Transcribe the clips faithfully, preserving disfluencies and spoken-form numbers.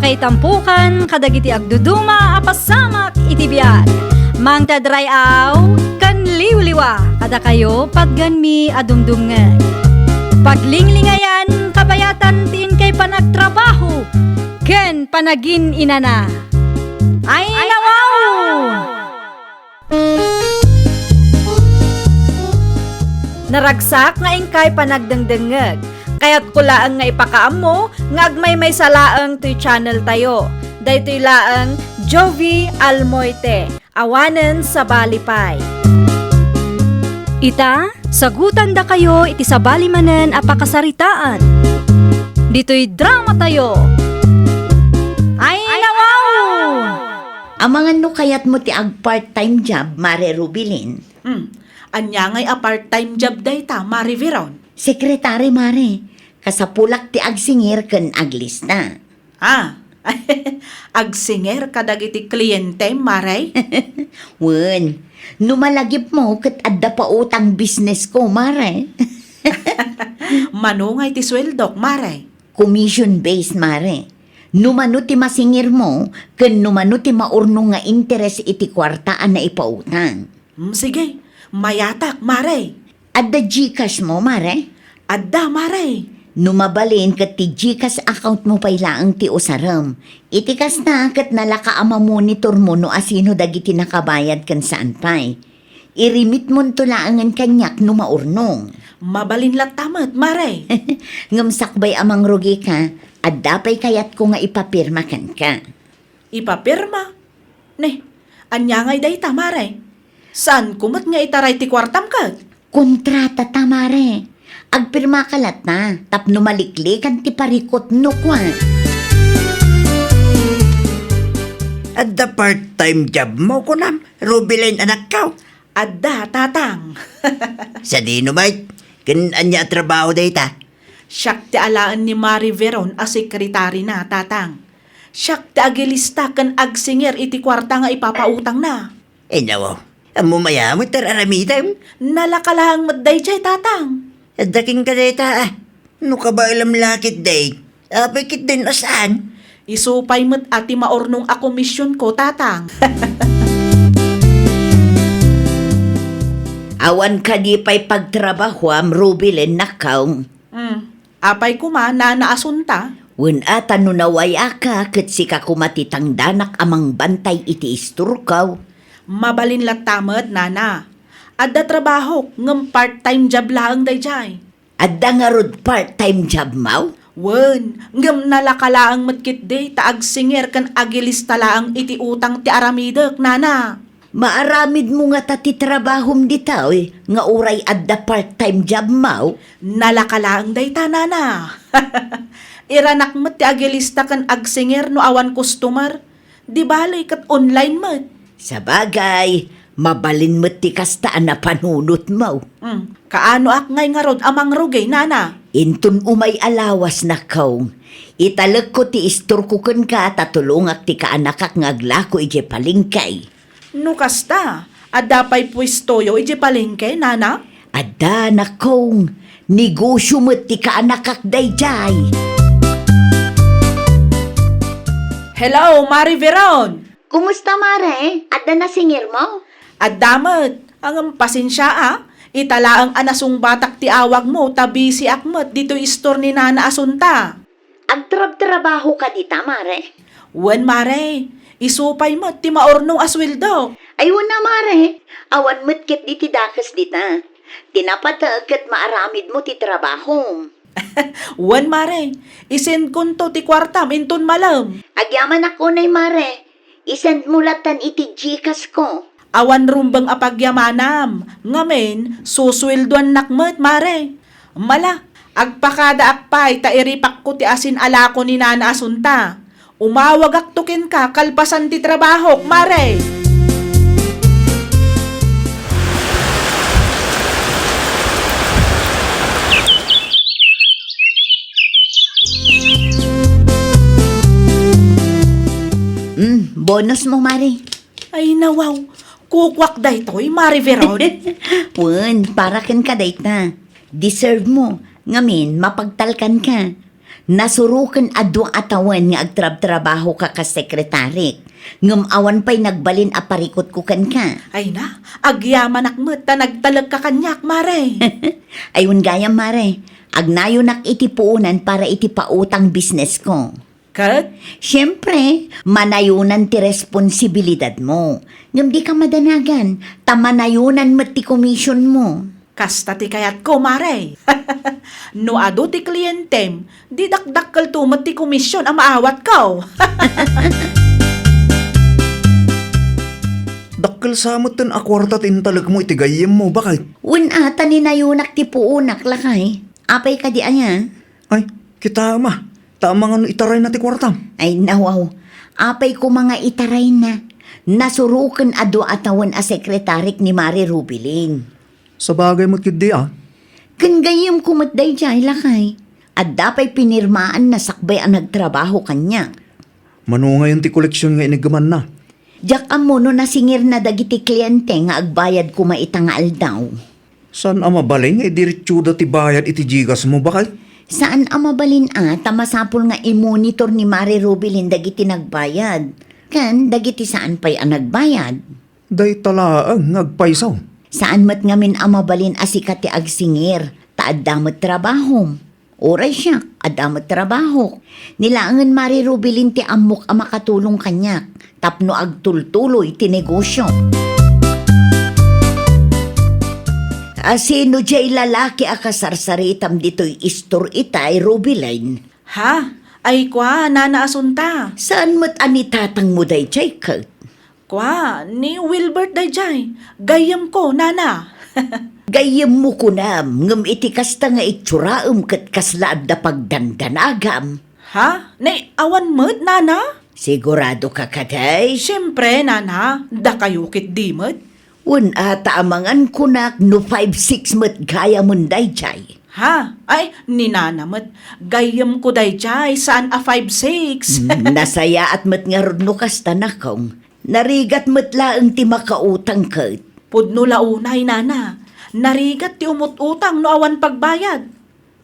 Itampukan kadagiti agduduma a pasamak iti biag. Mangted ray-aw ken liwliwa kadakayo patgenmi a dumdumngeg. Paglinglingayan, kabayatan ti inkay panagtrabaho ken panagin-inana. Ay, nawaw! Naragsak nga inkay panagdengdengngeg. Kayatko laeng nga ipakaammo nga agmaymaysa laeng toy channel tayo. Daytoy laeng Jovie Almoite, awanen sabali pay. Ita, sagutandakayo iti sabali manen a pakasaritaan. Ditoy drama tayo. Ay, nawaw! Amangan no kayatmo ti ag-part-time job, Mare Rubilin? Hmm. Ania ngay a part-time job dayta, Mare Veron? Sekretary, Mare. Kasapulak ti agsingir ken aglista. Ah, agsingir kadagiti kliente, Mare? Wen, no malagipmo ket adda pautang business ko, Mare. Mano ngay ti sueldok, Mare? Commission based, Mare. No mano ti masingirmo, ken no mano ti maurnong nga interes iti kuarta a naipautang. Hmm, sige, mayatak, Mare. Adda GCash mo, Mare? Adda, Mare. No mabalin, ket ti GCash account mo pay laeng ti usarem. Iti kasta, ket nalaka a mamonitor mo no asino dagiti nakabayad ken saan pay. Iremitmonto laengen kaniak no maurnong. Mabalin latta met, Mare. Ngem sakbay a mangrugika, adda pay kayatko nga ipapirma kenka. Ipapirma? Ne, ania ngay dayta, Mare? Saanko met nga itaray ti kuartam ket? Kontrata ta, Mare. Agpirmaka latta tapno maliklikan ti parikutno, kua. Adda part-time job mo, kunam, Rubilin, anakko? Adda, Tatang. Sadino met? Ken ania a trabaho dayta? Siak ti alaen ni Mare Veron a sekretarina, Tatang. Siak ti agilista ken agsingir iti kuarta nga ipapautangna. Innaw, ammo aya met ti ar-aramidem? Nalaka laeng met daydiay, Tatang. Adda kenka dayta, a. No kabaelam la ketdi, apay ketdin a saan? Isu pay met a ti maurnong a komisionko, Tatang. Awan kadi pay pagtrabahoam, Rubilin, nakkaw? Hmm. Apay koma, Nana Asunta? Wen a, ta no naway-aka, ket sika koma ti tangdanak a mangbantay iti istorko. Mabalin latta met, Nana. Adda trabahok, ngem part-time job laeng daydiay. Adda ngarud part-time job maw? Wen, ngem nalaka laeng met ketdi ta agsingir ken agilista laeng iti utang ti aramidek, Nana. Maaramidmo ngata ti trabahom ditoy nga uray adda part-time job maw? Nalaka laeng dayta, Nana. Iranak met ti agilista ken agsingir no awan customer. Di bale, ket online met. Sabagay, mabalin met ti kasta a napanunotmo. Hmm, kaanoak ngay ngarud a mangrugi, Nana? Inton umay a lawas, nakkaw, italekko ti istorko kenka ta tulongak ti kaanakak nga aglako idiay palengke. No kasta, adda pay puestoyo idiay palengke, Nana? Adda, nakkaw. Negosio met ti kaanakak daydiay. Hello, Mare Veron! Kumusta, Mare? Adda nasingirmo? Adda met. Ngem pasensia, a. Ita laeng a nasungbatak ti awagmo ta bisiak met ditoy istor ni Nana Asunta. Agtrabtrabaho ka dita, Mare? Wen, Mare. Isu pay met ti maurnong a sueldo. Ay, wen a, Mare. Awan met ketdi ti dakes dita. Ti napateg ket maaramidmo ti trabahom. Wen, Mare. Isendkonto ti kuartam inton malem. Agyamanak unay, Mare. Isendmo lattan iti GCash ko. Awan rumbeng a pagyamanam, ngamin, susueldoannak met, Mare. Mala, agpakadaak pay ta iripakko ti asin a lako ni Nana Asunta. Umawagakto kenka kalpasan ti trabahok, Mare. Mm, bonus mo, Mare. Ay, nawaw. Kukuak daytoy, Mare Veron. Wen, para kenka dayta. Deserve mo. Ngamin, mapagtalkan ka. Nasuroken a dua a tawen nga agtrabtrabahoka kas sekretarik, ngem awan pay nagbalin a parikutko kenka. Ay na, agyamanak met ta nagtalekka kaniak, Mare. Ay, wen gayam, Mare. Agnayonak iti puonan para iti pautang business ko. Ket? Siempre, manayonan ti responsibilidad mo. Ngem dika madanagan, ta manayonan met ti commission mo. Kasta ti kayatko, Mare. No adu ti klientem, di dakdakkelto met ti komisyon a maawatko. Dakkel sa metten a kuarta ti intalekmo iti gayyemmo, baket. Wen a, ta ninayonak ti puonak, lakay. Apay kadi aya? Ay, kitaem a, ta amangan no itarayna ti kuartam. Ay, nawaw. Apay koma nga itarayna? Nasuroken a dua a tawen a sekretarik ni Mare Rubilin. Sabagay met ketdi a. Ken gayyemko met daydiay, lakay. Adda pay pinirmaanna sakbay a nagtrabaho kaniak. Mano ngayen ti koleksion nga iniggemanna? Diak ammo no nasingirna dagiti kliente nga agbayad koma ita nga aldaw. Saan a mabalin nga idiretsoda ti bayad iti GCash mo, baket? Saan a mabalin a, ta masapul nga imonitor ni Mare Rubilin dagiti nagbayad ken dagiti saan pay a nagbayad. Dayta laeng nga agpayso. Saan met ngamin a mabalin a sika ti agsingir, ta adda met trabahom. Uray siak, adda met trabahok. Ni laengen Mare Rubilin ti ammok a makatulong kaniak tapno agtultuloy ti negosio. A, sino diay lalaki a kasarsaritam ditoy istor itay, Rubilin? Ha? Ay kua, Nana Asunta. Saan met a ni tatangmo daydiay ket? Kua, ni Wilbert daydiay. Gayyemko, Nana. Gayyemmo kunam, ngem iti kasta nga itsoraem ket kasla adda pagdandanagam. Ha? Ni awan met, Nana? Sigurado ka kadi? Siempre, Nana. Dakayo ketdi met. Wen a, ta amangan kunak no five six met gayamen daydiay. Ha? Ay, ni Nana met. Gayyemko daydiay, saan a five six. Hmm, nasayaat met ngarud no kasta, nakong. Narigat met laeng ti makautang ket. Pudno la unay, Nana. Narigat ti umut-utang no awan pagbayad.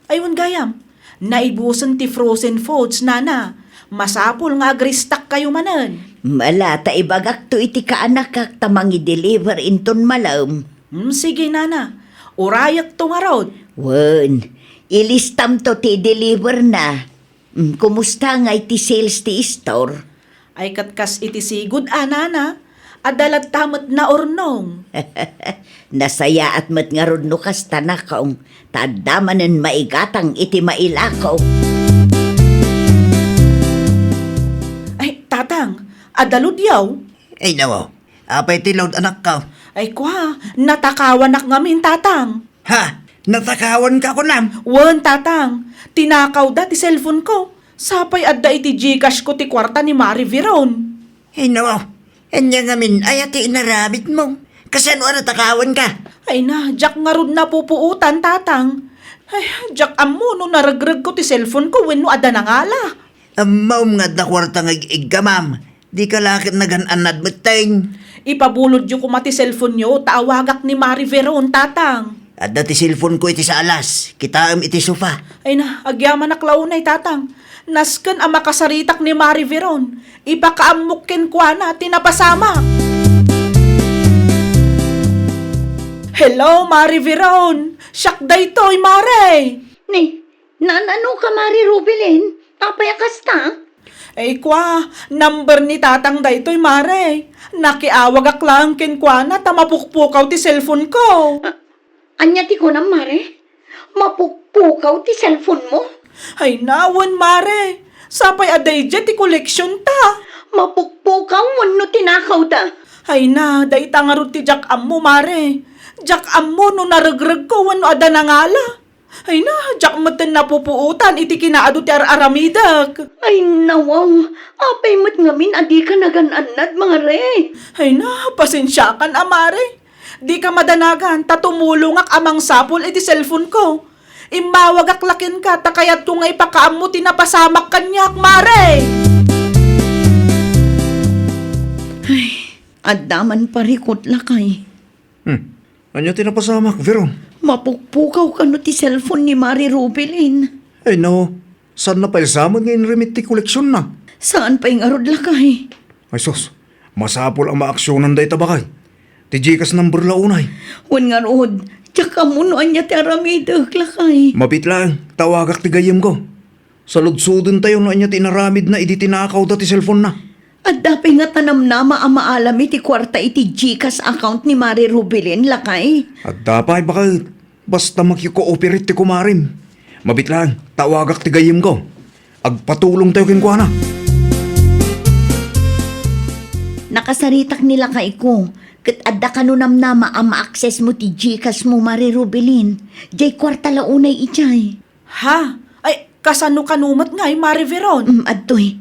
Ay, wen gayam, naibusen ti frozen foods, Nana. Masapul nga agristakkayo manen. Mala, ta ibagakto iti kaanakak ta mangi-deliver inton malem. Hmm, sige, Nana. Urayekto ngarud. Wen, ilistamto ti i-deliver na. Mm, kumusta ngay ti sales ti istor? Ay, ket kas iti sigud a, Nana, adda latta met naurnong. Nasayaat met ngarud no kasta, nakong, ta adda manen maigatang iti mailako. Ay, Tatang, adda load yaw? Ay, nawaw. Apay ti load, anakko? Ay, kua, natakawanak ngamin, Tatang. Ha? Natakawanka kunam? Wen, Tatang. Tinakawda ti cellphone ko. Sapay adda iti GCash ko ti kuarta ni Mari Veron. Ay, nawaw. Ania ngamin aya ti inaramidmo? Kasano a natakawanka? Ay na, diak ngarud napupuotan, Tatang. Ay, diak ammo no naregregko ti cellphone ko wenno adda nangala. Ammom nga adda kuarta nga ig-iggamam. Dika la ket nagan-annad metten. Ipabulodyo koma ti cellphone-yo ta awagak ni Mari Veron, Tatang. Adda ti cellphone-ko iti saalas. Kitaem iti sofa. Ay na, agyamanak la unay, Tatang. Nasken a makasaritak ni Mari Veron. Ipakaammok kenkuana ti napasamak. Hello, Mari Veron. Siak daytoy, Mare. Ni, naan-ano ka, Mari Rubilin? Apay a kasta? Ay, kua, number ni Tatang daytoy, Mare. Nakiawagak laeng kenkuana ta mapukpukaw ti cellphone-ko. A-, ania ti kunam, Mare? Mapukpukaw ti cellphone-mo? Ay na, wen, Mare. Sapay a daydiay ti koleksionta. Mapukpukaw wenno tinakawda? Ay na, dayta ngarud ti diak ammo, Mare. Diak ammo no naregregko wenno adda nangala. Ay na, diak metten napupuotan iti kinaadu ti ar-aramidek. Ay, nawaw, apay met ngamin a dika nagan-annad, Mare? Ay na, pasensiakan a, Mare. Dika madanagan ta tumulongak a mangsapul iti cellphone-ko. Immawagak la kenka ta kayatko nga ipakaammo ti napasamak kaniak, Mare! Ay, adda man parikut, lakay. Hmm. Ania ti napasamak, Veron? Mapukpukaw kano ti cellphone ni Mari Rubilin? Ay, no. Saanna pay sa met nga inrimit ti koleksionna? Saan pay ngarud, lakay? Ay sus, masapul a maaksionan dayta, bakay. Ti GCash number la unay. Wen ngarud, diak ammo no ania ti aramidek, lakay. Mabiit laeng, tawagak ti gayyemko. Saludsoden tayo no ania ti inaramidna idi tinakawda ti cellphone-na. Adda pay nga ta namnama a maalam iti kuarta iti GCash account ni Mare Rubilin, lakay? Adda pay, baket. Basta maki-cooperate ti kumarem. Mabiit laeng, tawagak ti gayyemko. Agpatulong tayo kenkuana. Nakasaritak ni lakayko, ket adda kano namnama a ma-access mo ti GCash mo, Mare Rubilin. Diay kuarta la unay idiay. Ha? Ay, kasano kano met ngay, Mare Veron? Mm, adtoy.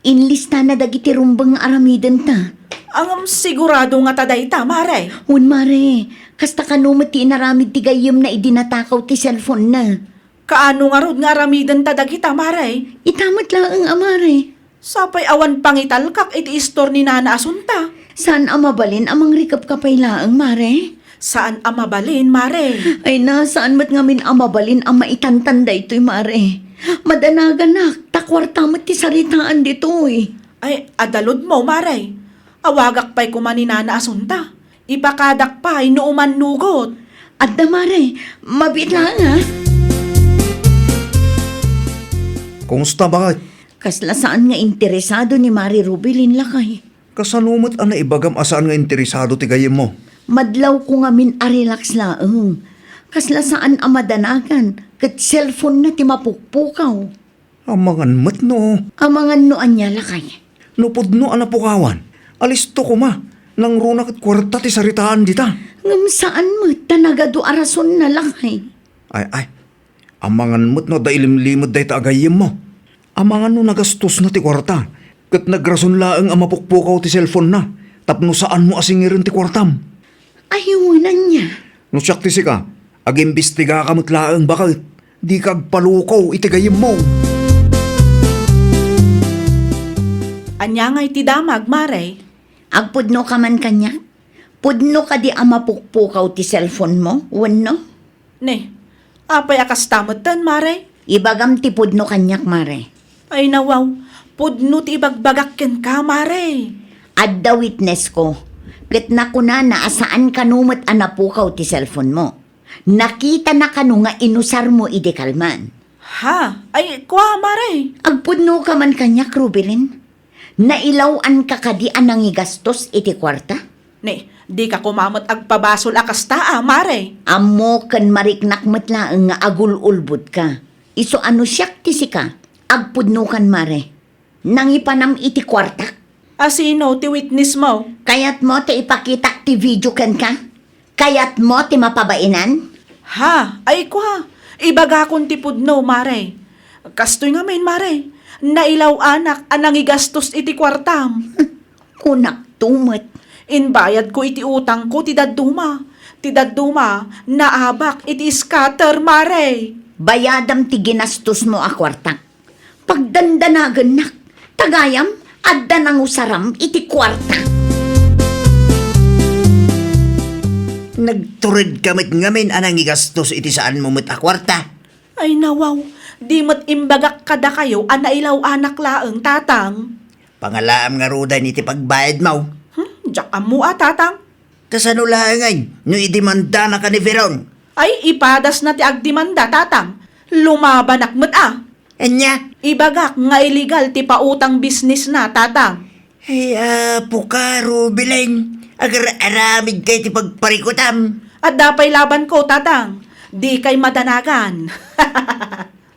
Inlistana dagiti rumbeng nga aramidenta. Ngem sigurado ngata dayta, Mare? Wen, Mare. Kasta kano met ti inaramid ti gayyemna idi natakaw ti cellphone-na. Kaano ngarud nga aramidenta dagita, Mare? Ita met laeng a, Mare. Sapay awan pangitalkak iti istor ni Nana Asunta. Saan a mabalin a mangrikepka pay laeng, Mare? Saan a mabalin, Mare? Ay na, saan met ngamin a mabalin a maitantan daytoy, Mare. Madanaganak, ta kuarta met ti saritaan ditoy. Ay, adaludmo, Mare. Awagak pay koma ni Nana Asunta. Ipakadak pay no umannugot. Adda, Mare. Mabiit laeng, ha? Kumusta, baket? Kasla saan nga interesado ni Mare Rubilin, lakay. Kasano met a naibagam a saan nga interesado ti gayyemmo? Madlawko ngamin a relax laeng. Kasla saan a madanagan, ket cellphone-na ti mapukpukaw. Amangan met no. Amangan no ania, lakay? No pudno a napukawan, alisto koma. Nangruna ket kuarta ti saritaan dita. Ngem saan met ta nagadu a rasonna, lakay. Ay, ay. Amangan met no adda ilimlimed dayta a gayyemmo. Amangan no nagastosna ti kuarta, ket nagrason laeng a mapukpukaw ti cellphone-na tapno saanmo a singiren ti kuartam. Ay, wen ania? No siak ti sika, agimbistigaka met laeng, baket. Dika agpalukaw iti gayyemmo. Ania ngay ti damag, Mare? Agpudnoka man kaniak? Pudno kadi a mapukpukaw ti cellphone-mo, wenno? Ne, apay a kasta metten, Mare? Ibagam ti pudno kaniak, Mare. Ay, nawaw, pudno ti ibagbagak kenka, Mare. Adda witness-ko, ket nakunana a saan kano met a napukaw ti cellphone-mo. Nakitana kano nga inusarmo idi kalman. Ha? Ay, kua, Mare. Agpudnoka man kaniak, Rubilin. Nailaw-anka kadi a nangigastos iti kuarta? Ne, dika koma met agpabasol a kasta a, Mare. Ammo ken mariknak met laeng nga agul-ulbodka. Isu a no siak ti sika, agpudnokan, Mare. Nangipanam iti kuartak. A sino ti witness-mo? Kayatmo ti ipakitak ti video kenka? Kayatmo ti mapabainan? Ha? Ay, kua. Ibagakon ti pudno, Mare. Kastoy ngamin, Mare. Nailaw-anak a nangigastos iti kuartam. Kunakto met. Inbayadko iti utangko ti dadduma. Ti dadduma, naabak iti scatter, Mare. Bayadam ti ginastosmo a kuartak. Pagdandanagennak, ta gayam, adda nangusaram iti kuarta. Nagturedka met ngamin a nangigastos iti saanmo met a kuarta. Ay, nawaw, di met imbagak kadakayo a nailaw-anak laeng, Tatang. Pangalaam ngaruden iti pagbayadmo. Hmm, diak ammo a, Tatang. Kasano laengen no idemandanaka ni Veron? Ay, ipadasna ti agdemanda, Tatang. Lumabanak met a. Ania? Ibagak nga illegal ti pautang business-na, Tatang. Ay, apo ka, Rubilin. Agar-aramidka iti pagparikutam. Adda pay labanko, Tatang. Dikay madanagan.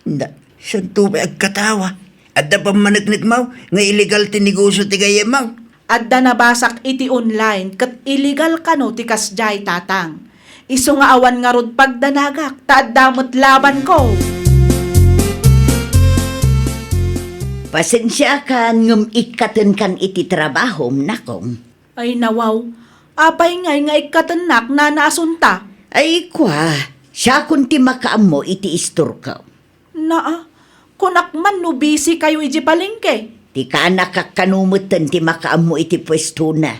Na, santo pay agkatawa. Adda pammaneknekmo nga illegal ti negosyo ti gayyemmo? Adda nabasak iti online ket illegal kano ti kasdiay, Tatang. Isu nga awan ngarud pagdanagak ta adda met labanko. Pasensiakan ngem ikkatenkan iti trabahom, nakong. Ay, nawaw. Apay ngay nga ikkatennak, Nana Asunta? Ay, kua, siakon ti makaammo iti istorko. Naa, kunak man no busy kayo iti palengke. Ti kanakak kano metten ti makaammo iti puestona.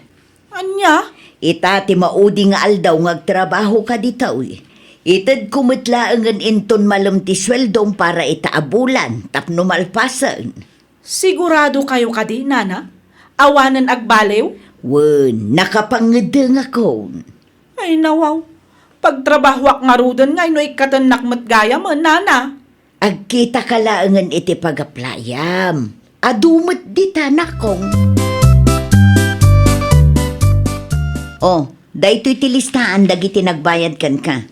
Ania? Ita ti maudi nga aldaw nga agtrabaho ka ditoy. Itedko met laengen inton malem ti sueldom para ita a bulan tapno malpasen. Sigurado kayo kadi, Nana? Awanen agbaliw? Wen, nakapangngedengakon. Ay, nawaw. Pagtrabahoak ngaruden nga no ikkatennak met gayamen, Nana. Agkitaka laengen iti pagaplayam. Adu met dita, nakong. Oh, daytoy ti listaan dagiti nagbayad kenka.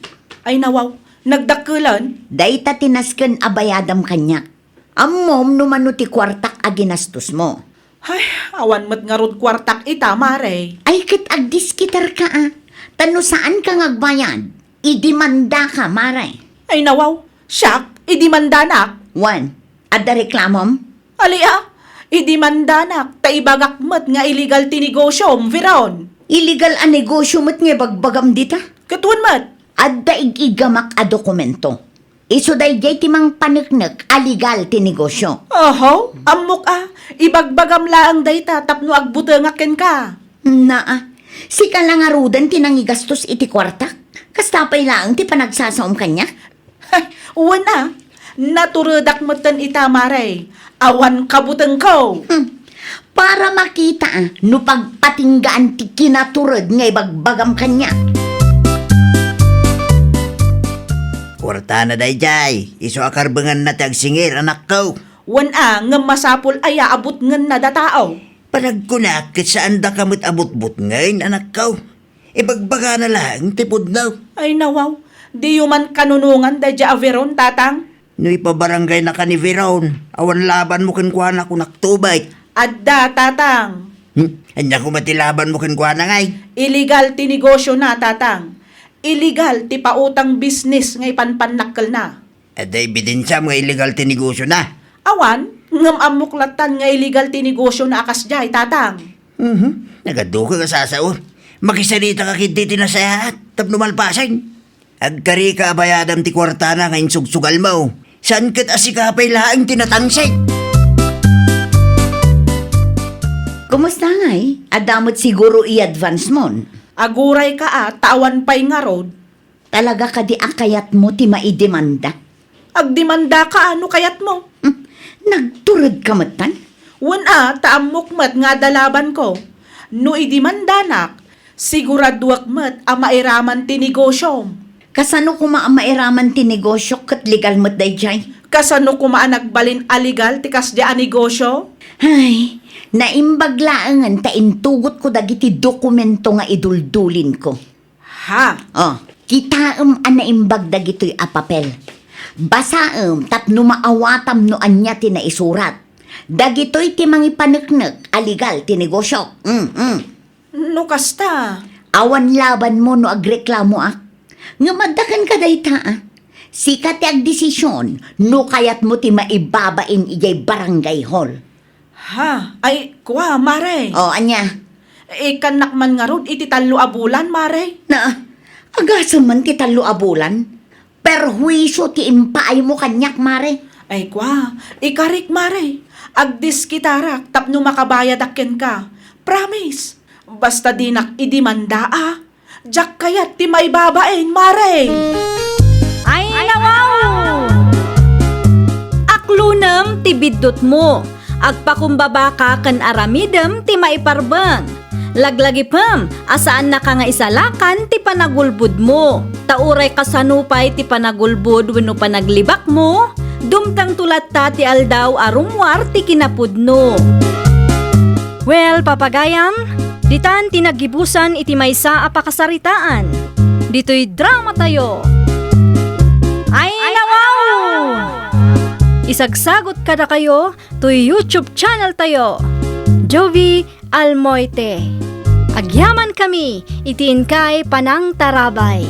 Ay, nawaw. Nagdakkelen? Dayta ti nasken a bayadam kaniak. Ammom no mano ti kuartak a ginastosmo. Ay, awan met ngarud kuartak ita, Mare. Ay, ket agdiskitarka, a. Ta no saanka nga agbayad, idimandaka, Mare. Ay, nawaw. Siak, idimandanak? Wen, adda reklamom? Ali, a, idimandanak, ta ibagak met nga illegal ti negosiom, Veron. Illegal a negosio met nga ibagbagam dita? Ket wen met. Adda ig-igamak a dokumento. Isu daydiay ti mangpaneknek a legal ti negosio. Oho, ammok a, ibagbagam laeng dayta tapno agbutengak kenka. Naa, sika la ngaruden ti nangigastos iti kuartak? Kasta pay laeng ti panagsasaom kaniak? Wen a, naturedak metten ita, Mare. Awan kabutengko. Hmm. Para makita a no pagpatinggaan ti kinatured nga ibagbagam kaniak. Kuartana daydiay, isu a karbenganna ti agsingir, anakko. Wen a, ngem masapul aya a butngenna datao? Panagkunak ket saandaka met a butbutngen, anakko. Ibagbagana laeng ti pudno. Ay, nawaw, diyo man kanunongan daydiay a Veron, Tatang? No ipabaranggaynaka ni Veron, awan labanmo kenkuana, kunak to met. Adda, Tatang. Hmm? Ania koma ti labanmo kenkuana ngay? Illegal ti negosiona, Tatang. Illegal ti pautang business nga ipanpannakkelna. Adda ebidensiam nga illegal ti negosiona? Awan, ngem ammok lattan nga illegal ti negosiona a kasdiay, Tatang. Mhm. Nagaduka nga sasao. Makisaritak ketdi ti nasayaat tapno malpasen. Agkarika a bayadam ti kuartana nga insugsugalmo. Saan ket a sika pay laeng ti natangsit? Kumusta ngay? Adda met siguro i-advance mon? Agurayka a, ta awan pay ngarud. Talaga kadi a kayatmo ti maidemanda? Agdemandaka a no kayatmo. Hmm, nagturedka metten? Wen a, ta ammok met nga adda labanko. No idemandanak, siguraduek met a mairaman ti negosiom. Kasano koma a mairaman ti negosiok ket legal met daydiay? Kasano koma a nagbalin a legal ti kasdiay a negosio? Ay, naimbag laengen ta intugotko dagiti dokumento nga iduldulinko. Ha? Oh, kitaem a naimbag dagitoy a papel. Basaem tapno maawatam no ania ti naisurat. Dagitoy ti mangipaneknek a legal ti negosiok. Mm, mm. No kasta? Awan labanmo no agreklamoak. Ngem adda kenka dayta, a. Sika ti agdesision no kayatmo ti maibabain idiay barangay hall. Ha? Ay, kua, Mare. O, ania? Ikkannak man ngarud iti tallo a bulan, Mare. Na, agasem man ti tallo a bulan? Perhuisio ti impaaymo kaniak, Mare. Ay, kua, ikarik, Mare. Agdiskitarak tapno makabayadak kenka. Promise. Basta dinak idemanda, a. Diak kayat ti maibabain, Mare! Ay, nawaw! Aklonem ti biddutmo. Agpakumbabaka ken aramidem ti maiparbeng. Laglagipem a saannaka nga isalakan ti panagulbodmo. Ta uray kasano pay ti panagulbod wenno panaglibakmo, dumtengto latta ti aldaw a rummuar ti kinapudno. Well, papagayam, ditan ti naggibusan iti maysa a pakasaritaan. Ditoy dramatayo. Ay, nawaw! Isagsagot kadakayo toy YouTube channel tayo, Jovie Almoite. Agyamankami iti inkay panangtarabay.